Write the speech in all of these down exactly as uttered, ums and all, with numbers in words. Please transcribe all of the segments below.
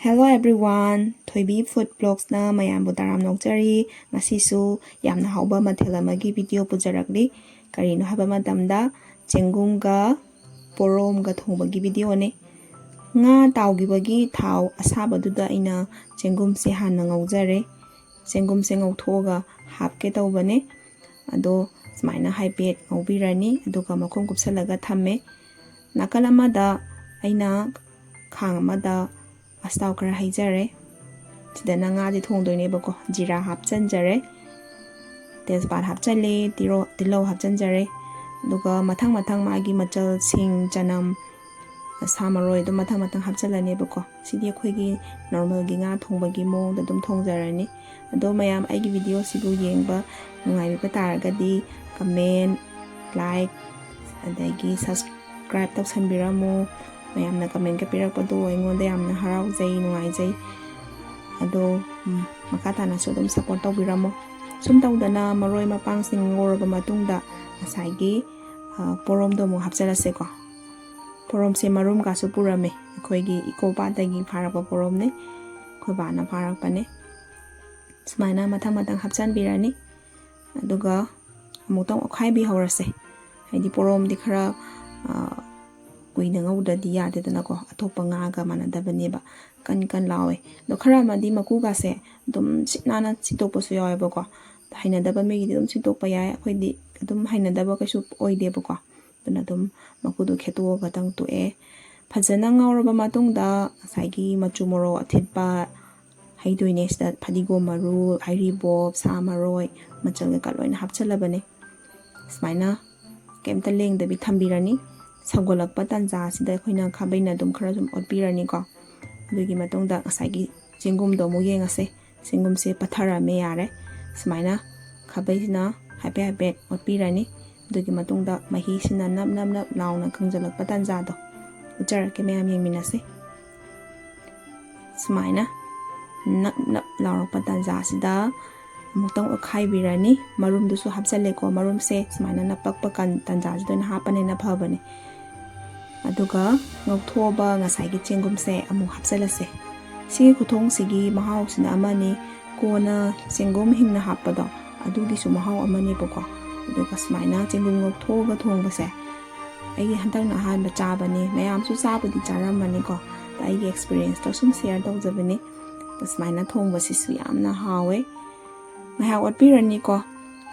Hello everyone, ꯊꯣꯏꯕꯤ Food Vlogsꯅ ꯃꯌꯥꯝꯕꯨ ꯇꯔꯥꯝꯅ ꯑꯣꯛꯆꯔꯤ꯫ ꯉꯁꯤꯁꯨ ꯌꯥꯝꯅ ꯍꯥꯎꯕ ꯃꯊꯦꯜ ꯑꯃꯒꯤ video ꯄꯨꯖꯔꯛꯂꯤ꯫ ꯀꯔꯤꯅꯣ ꯍꯥꯏꯕ ꯃꯇꯝꯗ, ꯆꯦꯡꯒꯨꯝꯒ ꯄꯣꯔꯣꯝꯒ ꯊꯣꯡꯕꯒꯤ videoꯅꯦ꯫ ꯉꯥ ꯇꯥꯎꯈꯤꯕꯒꯤ ꯊꯥꯎ ꯑꯁꯥꯕꯗꯨꯗ ꯑꯩꯅ ꯆꯦꯡꯒꯨꯝꯁꯦ ꯍꯥꯟꯅ ꯉꯧꯖꯔꯦ꯫ ꯆꯦꯡꯒꯨꯝꯁꯦ ꯉꯧꯊꯣꯛꯑꯒ ꯍꯥꯞꯀꯦ ꯇꯧꯕꯅꯦ꯫ ꯑꯗꯣ ꯁꯨꯃꯥꯏꯅ ꯍꯥꯏꯐꯦꯠ ꯉꯧꯕꯤꯔꯅꯤ, ꯑꯗꯨꯒ ꯃꯈꯨꯝ ꯀꯨꯞꯁꯜꯂꯒ ꯊꯝꯃꯦ꯫ ꯅꯥꯀꯜ ꯑꯃꯗ ꯑꯩꯅ ꯈꯥꯡ ꯑꯃꯗ ꯑꯁꯇꯥꯎ ꯈꯔ ꯍꯩꯖꯔꯦ꯫ ꯁꯤꯗꯅ ꯉꯥꯁꯦ ꯊꯣꯡꯗꯣꯏꯅꯦꯕꯀꯣ꯫ ꯖꯤꯔꯥ ꯍꯥꯞꯆꯟꯖꯔꯦ, ꯇꯦꯖꯄꯥꯠ ꯍꯥꯞꯆꯜꯂꯦ, ꯇꯤꯔꯣ-, ꯇꯤꯜꯍꯧ ꯍꯥꯞꯆꯟꯖꯔꯦ꯫ ꯑꯗꯨꯒ ꯃꯊꯪ ꯃꯊꯪ ꯃꯥꯒꯤ ꯃꯆꯜ, ꯁꯤꯡ, ꯆꯅꯝ, ꯁꯥ ꯃꯔꯣꯏ ꯑꯗꯨꯝ ꯃꯊꯪ ꯃꯊꯪ ꯍꯥꯞꯆꯜꯂꯅꯦꯕꯀꯣ꯫ ꯁꯤꯗꯤ ꯑꯩꯈꯣꯏꯒꯤ normalꯒꯤ ꯉꯥ ꯊꯣꯡꯕꯒꯤ ꯃꯑꯣꯡꯗ ꯑꯗꯨꯝ ꯊꯣꯡꯖꯔꯅꯤ꯫ ꯑꯗꯣ ꯃꯌꯥꯝ ꯑꯩꯒꯤ videoꯁꯤꯕꯨ ꯌꯦꯡꯕ ꯅꯨꯡꯉꯥꯏꯕꯤꯕ ꯇꯥꯔꯒꯗꯤ comment, like, ꯑꯗꯒꯤ subscribe ꯇꯧꯁꯟꯕꯤꯔꯝꯃꯨ꯫ ꯃꯌꯥꯝꯅ commentꯀ ꯄꯤꯔꯛꯄꯗꯣ ꯑꯩꯉꯣꯟꯗ ꯌꯥꯝꯅ ꯍꯔꯥꯎꯖꯩ, ꯅꯨꯡꯉꯥꯏꯖꯩ꯫ ꯑꯗꯣ, ꯎꯝ, ꯃꯈꯥ ꯇꯥꯅꯁꯨ ꯑꯗꯨꯝ support ꯇꯧꯕꯤꯔꯝꯃꯣ꯫ ꯁꯨꯝ ꯇꯧꯗꯅ ꯃꯔꯣꯏ ꯃꯄꯥꯡꯁꯤꯡ ꯉꯧꯔꯕ ꯃꯇꯨꯡꯗ ꯉꯁꯥꯏꯒꯤ, ꯑ, ꯄꯣꯔꯣꯝꯗꯣ ꯑꯃꯨꯛ ꯍꯥꯞꯆꯜꯂꯁꯦꯀꯣ꯫ ꯄꯣꯔꯣꯝꯁꯦ ꯃꯔꯨꯝꯒꯁꯨ ꯄꯨꯔꯝꯃꯦ꯫ ꯑꯩꯈꯣꯏꯒꯤ ꯏꯀꯣ ꯄꯥꯠꯇꯒꯤ ꯐꯥꯔꯛꯄ ꯄꯣꯔꯣꯝꯅꯦ꯫ ꯑꯩꯈꯣꯏ ꯕꯥꯅ ꯐꯥꯔꯛꯄꯅꯦ꯫ ꯁꯨꯃꯥꯏꯅ ꯃꯊꯪ ꯃꯊꯪ ꯍꯥꯞꯆꯟꯕꯤꯔꯅꯤ꯫ ꯑꯗꯨꯒ ꯑꯃꯨꯛꯇꯪ ꯑꯣꯠꯈꯥꯏꯕꯤꯍꯧꯔꯁꯦ꯫ ꯍꯥꯏꯗꯤ ꯄꯣꯔꯣꯝꯗꯤ ꯈꯔ, ꯑ, ꯀꯨꯏꯅ ꯉꯧꯗ꯭ꯔꯗꯤ ꯌꯥꯗꯦꯗꯅꯀꯣ꯫ ꯑꯇꯣꯞꯄ ꯉꯥꯒ ꯃꯥꯟꯅꯗꯕꯅꯦꯕ꯫ ꯀꯟ ꯀꯟ ꯂꯥꯎꯋꯦ꯫ ꯑꯗꯣ ꯈꯔ ꯑꯃꯗꯤ ꯃꯀꯨꯒꯥꯁꯦ ꯑꯗꯨꯝ ꯁꯤꯠ ꯅꯥꯟꯅ ꯁꯤꯠꯇꯣꯛꯄꯁꯨ ꯌꯥꯎꯋꯦꯕꯀꯣ꯫ ꯍꯩꯅꯗꯕ ꯃꯤꯒꯤꯗꯤ ꯑꯗꯨꯝ ꯁꯤꯠꯇꯣꯛꯄ ꯌꯥꯏ꯫ ꯑꯩꯈꯣꯏꯗꯤ ꯑꯗꯨꯝ ꯍꯩꯅꯗꯕ ꯀꯩꯁꯨ ꯑꯣꯏꯗꯦꯕꯀꯣ꯫ ꯑꯗꯨꯅ ꯑꯗꯨꯝ ꯃꯀꯨꯗꯣ ꯈꯦꯠꯇꯣꯛꯑꯒꯇꯪ ꯇꯣꯛꯑꯦ꯫ ꯐꯖꯅ ꯉꯧꯔꯕ ꯃꯇꯨꯡꯗ ꯉꯁꯥꯏꯒꯤ ꯃꯆꯨ ꯃꯣꯔꯣꯛ ꯑꯊꯤꯠꯄ ꯍꯩꯗꯣꯏꯅꯦ꯫ ꯁꯤꯗ ꯐꯗꯤꯒꯣꯝ ꯃꯔꯨ, ꯍꯩꯔꯤꯕꯣꯞ, ꯁꯥ ꯃꯔꯣꯏ, ꯃꯆꯜ ꯀꯩꯀꯥ ꯂꯣꯏꯅ ꯍꯥꯞꯆꯜꯂꯕꯅꯦ꯫ ꯁꯨꯃꯥꯏꯅ ꯀꯩꯝꯇ ꯂꯦꯡꯗꯕꯤ ꯊꯝꯕꯤꯔꯅꯤ꯫ ꯁꯧꯒꯠꯂꯛꯄ ꯇꯥꯟꯖꯥꯁꯤꯗ ꯑꯩꯈꯣꯏꯅ ꯈꯥꯕꯩꯅ ꯑꯗꯨꯝ ꯈꯔ ꯁꯨꯝ ꯑꯣꯠꯄꯤꯔꯅꯤꯀꯣ꯫ ꯑꯗꯨꯒꯤ ꯃꯇꯨꯡꯗ ꯉꯁꯥꯏꯒꯤ ꯆꯦꯡꯒꯨꯝꯗꯣ ꯑꯃꯨꯛ ꯌꯦꯡꯉꯁꯦ꯫ ꯆꯦꯡꯒꯨꯝꯁꯦ ꯄꯠꯊꯔꯛꯑꯝꯃꯦ, ꯌꯥꯔꯦ꯫ ꯁꯨꯃꯥꯏꯅ ꯈꯥꯕꯩꯁꯤꯅ ꯍꯥꯏꯐꯦꯠ ꯍꯥꯏꯐꯦꯠ ꯑꯣꯠꯄꯤꯔꯅꯤ꯫ ꯑꯗꯨꯒꯤ ꯃꯇꯨꯡꯗ ꯃꯍꯤꯁꯤꯅ ꯅꯞ ꯅꯞ ꯅꯞ ꯂꯥꯎꯅ ꯀꯪꯁꯤꯜꯂꯛꯄ ꯇꯥꯟꯖꯥꯗꯣ ꯎꯠꯆꯔꯛꯀꯦ, ꯃꯌꯥꯝ ꯌꯦꯡꯃꯤꯟꯅꯁꯦ꯫ ꯁꯨꯃꯥꯏꯅ ꯅꯞ ꯅꯞ ꯂꯥꯎꯔꯛꯄ ꯇꯥꯟꯖꯥꯁꯤꯗ ꯑꯃꯨꯛꯇꯪ ꯑꯣꯠꯈꯥꯏꯕꯤꯔꯅꯤ꯫ ꯃꯔꯨꯝꯗꯨꯁꯨ ꯍꯥꯞꯆꯜꯂꯦꯀꯣ꯫ ꯃꯔꯨꯝꯁꯦ ꯁꯨꯃꯥꯏꯅ ꯅꯞꯄꯛꯄ ꯀꯥꯟ-, ꯇꯥꯟꯖꯥꯁꯤꯗ ꯑꯣꯏꯅ ꯍꯥꯞꯄꯅ ꯍꯦꯟꯅ ꯐꯕꯅꯦ꯫ ꯑꯗꯨꯒ ꯉꯧꯊꯣꯛꯑꯕ ꯉꯁꯥꯏꯒꯤ ꯆꯦꯡꯒꯨꯝꯁꯦ ꯑꯃꯨꯛ ꯍꯥꯞꯆꯜꯂꯁꯦ꯫ ꯁꯤꯒꯤ ꯈꯨꯊꯣꯡꯁꯤꯒꯤ ꯃꯍꯥꯎꯁꯤꯅ ꯑꯃꯅꯤ꯫ ꯀꯣꯟꯅ ꯆꯦꯡꯒꯨꯝ ꯍꯤꯡꯅ ꯍꯥꯞꯄꯗꯣ, ꯑꯗꯨꯒꯤꯁꯨ ꯃꯍꯥꯎ ꯑꯃꯅꯦꯕꯀꯣ꯫ ꯑꯗꯨꯒ ꯁꯨꯃꯥꯏꯅ ꯆꯦꯡꯒꯨꯝ ꯉꯧꯊꯣꯛꯑꯒ ꯊꯣꯡꯕꯁꯦ ꯑꯩꯒꯤ ꯍꯟꯗꯛꯅ ꯑꯍꯥꯟꯕ ꯆꯥꯕꯅꯤ꯫ ꯃꯌꯥꯝꯁꯨ ꯆꯥꯕꯨꯗꯤ ꯆꯥꯔꯝꯃꯅꯤꯀꯣ꯫ ꯑꯗ ꯑꯩꯒꯤ experience ꯇꯣ ꯁꯨꯝ share ꯇꯧꯖꯕꯅꯤ꯫ ꯑꯗ ꯁꯨꯃꯥꯏꯅ ꯊꯣꯡꯕꯁꯤꯁꯨ ꯌꯥꯝꯅ ꯍꯥꯎꯋꯦ꯫ ꯉꯥꯏꯍꯥꯛ ꯑꯣꯠꯄꯤꯔꯅꯤꯀꯣ꯫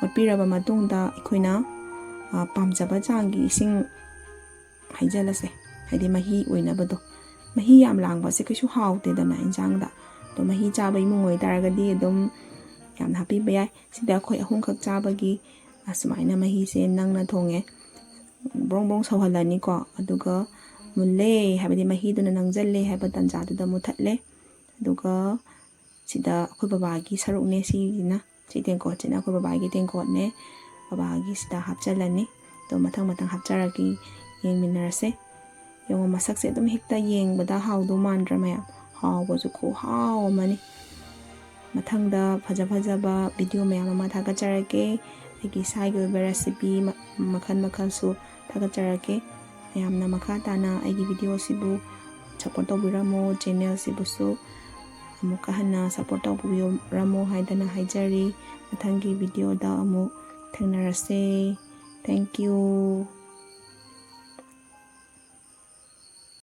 ꯑꯣꯠꯄꯤꯔꯕ ꯃꯇꯨꯡꯗ ꯑꯩꯈꯣꯏꯅ, ꯑ, ꯄꯥꯝꯖꯕ ꯆꯥꯡꯒꯤ ꯏꯁꯤꯡ ꯍꯩꯖꯤꯜꯂꯁꯦ, ꯍꯥꯏꯗꯤ ꯃꯍꯤ ꯑꯣꯏꯅꯕꯗꯣ꯫ ꯃꯍꯤ ꯌꯥꯝ ꯂꯥꯡꯕꯁꯦ ꯀꯩꯁꯨ ꯍꯥꯎꯇꯦꯗꯅ ꯏꯟꯁꯥꯡꯗ꯫ ꯑꯗꯣ ꯃꯍꯤ ꯆꯥꯕ ꯏꯃꯨꯡ ꯑꯣꯏꯇꯥꯔꯒꯗꯤ ꯑꯗꯨꯝ ꯌꯥꯝꯅ ꯍꯥꯞꯄꯤꯕ ꯌꯥꯏ꯫ ꯁꯤꯗ ꯑꯩꯈꯣꯏ ꯑꯍꯨꯝꯈꯛ ꯆꯥꯕꯒꯤ ꯑꯁꯨꯃꯥꯏꯅ ꯃꯍꯤꯁꯦ ꯅꯪꯅ ꯊꯣꯡꯉꯦ꯫ ꯕ꯭ꯔꯣꯡ ꯕ꯭ꯔꯣꯡ ꯁꯧꯍꯜꯂꯅꯤꯀꯣ꯫ ꯑꯗꯨꯒ ꯃꯨꯜꯂꯦ, ꯍꯥꯏꯕꯗꯤ ꯃꯍꯤꯗꯨꯅ ꯅꯪꯁꯤꯜꯂꯦ ꯍꯥꯏꯕ ꯇꯥꯟꯖꯥꯗꯨꯗ ꯃꯨꯊꯠꯂꯦ꯫ ꯑꯗꯨꯒ ꯁꯤꯗ ꯑꯩꯈꯣꯏ ꯕꯕꯥꯒꯤ ꯁꯔꯨꯛꯅꯦ ꯁꯤꯁꯤꯅ, ꯁꯤ ꯇꯦꯡꯀꯣꯠꯁꯤꯅ ꯑꯩꯈꯣꯏ ꯕꯕꯥꯒꯤ ꯇꯦꯡꯀꯣꯠꯅꯦ꯫ ꯕꯕꯥꯒꯤ ꯁꯤꯗ ꯍꯥꯞꯆꯤꯜꯂꯅꯤ꯫ ꯑꯗꯣ ꯃꯊꯪ ꯃꯊꯪ ꯍꯥꯞꯆꯔꯛꯀꯦ, ꯌꯦꯡꯃꯤꯟꯅꯔꯁꯦ꯫ ꯌꯦꯡꯉꯣ, ꯃꯁꯛꯁꯦ ꯑꯗꯨꯝ ꯍꯦꯛꯇ ꯌꯦꯡꯕꯗ ꯍꯥꯎꯗꯧ ꯃꯥꯟꯗ꯭ꯔꯥ ꯃꯌꯥꯝ? ꯍꯥꯎꯕꯁꯨ ꯈꯨꯍꯥꯎ ꯑꯃꯅꯤ꯫ ꯃꯊꯪꯗ ꯐꯖ ꯐꯖꯕ video ꯃꯌꯥꯝ ꯑꯃ ꯊꯥꯒꯠꯆꯔꯛꯀꯦ꯫ ꯑꯩꯒꯤ ꯏꯁꯥꯒꯤ ꯑꯣꯏꯕ recipe ꯃ-, ꯃꯈꯜ ꯃꯈꯜꯁꯨ ꯊꯥꯒꯠꯆꯔꯛꯀꯦ꯫ ꯃꯌꯥꯝꯅ ꯃꯈꯥ ꯇꯥꯅ ꯑꯩꯒꯤ video ꯁꯤꯕꯨ support ꯇꯧꯕꯤꯔꯝꯃꯣ, channel ꯁꯤꯕꯨꯁꯨ ꯑꯃꯨꯛꯀ ꯍꯟꯅ support ꯇꯧꯕꯤꯔꯝꯃꯣ ꯍꯥꯏꯗꯅ ꯍꯥꯏꯖꯔꯤ꯫ ꯃꯊꯪꯒꯤ video ꯗ ꯑꯃꯨꯛ ꯊꯦꯡꯅꯔꯁꯦ꯫ Thank you꯫